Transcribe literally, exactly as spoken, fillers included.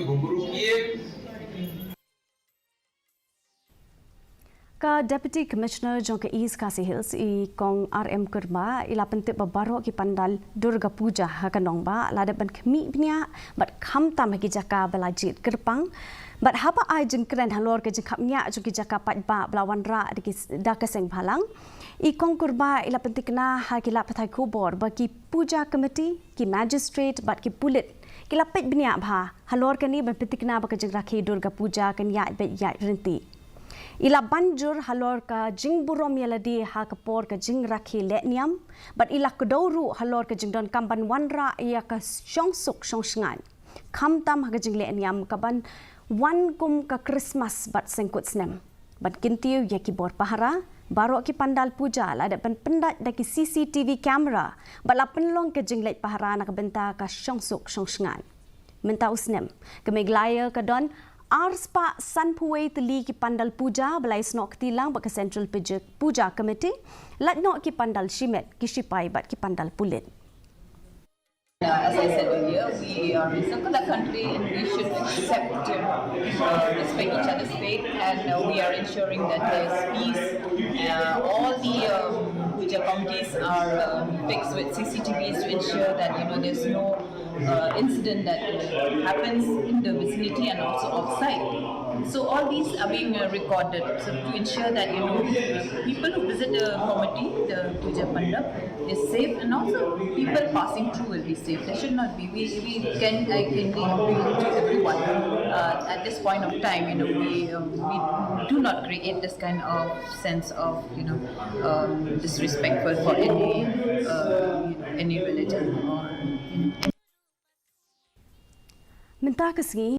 Ka Deputy Commissioner jong ka East Khasi Hills, i Kong R M Kurbah, i la pyntip ba baroh ki pandal Durga Puja ha ka nongbah la dep ban khmih bniah bad khamtam ha ki jaka ba la jied kyrpang. Bad haba ai jingkren halor ka jingkhapngiah jong ki jaka paidbah ba la wanrah da ki, da ka seng bhalang, i Kong Kurbah i la pyntikna ha ki lad pathai khubor ba ki Puja Committee, ki Magistrate bad ki pulit ki la peit bniah bha halor kane ban pyntikna ba ka jingrakhe Durga Puja kan ïaid beit ïaid ryntih. I la ban jur halor ka jingburom ïa lade ha ka por ka jingrakhe leh niam, bad i la kdew ruh halor ka jingdonkam ban wanrah ïa ka shongsuk shongshngaiñ, khamtam ha ka jingleh niam ka ban wan kum ka Krismas bad sengkut snem. Ban kyntiew ïa ki bor pahara, baroh ki pandal puja la dep ban pyndait da ki C C T V camera bad la pynlong ka jingleit pahara na ka bynta ka shongsuk shongshngaiñ. Mynta u snem, ka Meghalaya ka don arspah sanphew tylli ki pandal puja ba la ïasnoh kti lang bad ka Central Puja, Puja Committee, lait noh ki pandal shimet, ki shipai bad ki pandal pulit. Uh, as I said earlier, we are a secular country and we should accept, uh, respect each other's faith, and uh, we are ensuring that there's peace. Uh, all the um, puja committees are um, fixed with C C T Vs to ensure that, you know, there's no uh, incident that happens in the vicinity and also outside. So all these are being uh, recorded, so to ensure that, you know, people who visit the committee, the puja pandal, is safe, and also people passing through will be safe. There should not be. We, we can, I can be appealing to everyone. Uh, at this point of time, you know, we um, we do not create this kind of sense of, you know, um, disrespectful for any uh, any religion or, you know. Mynta ka sngi,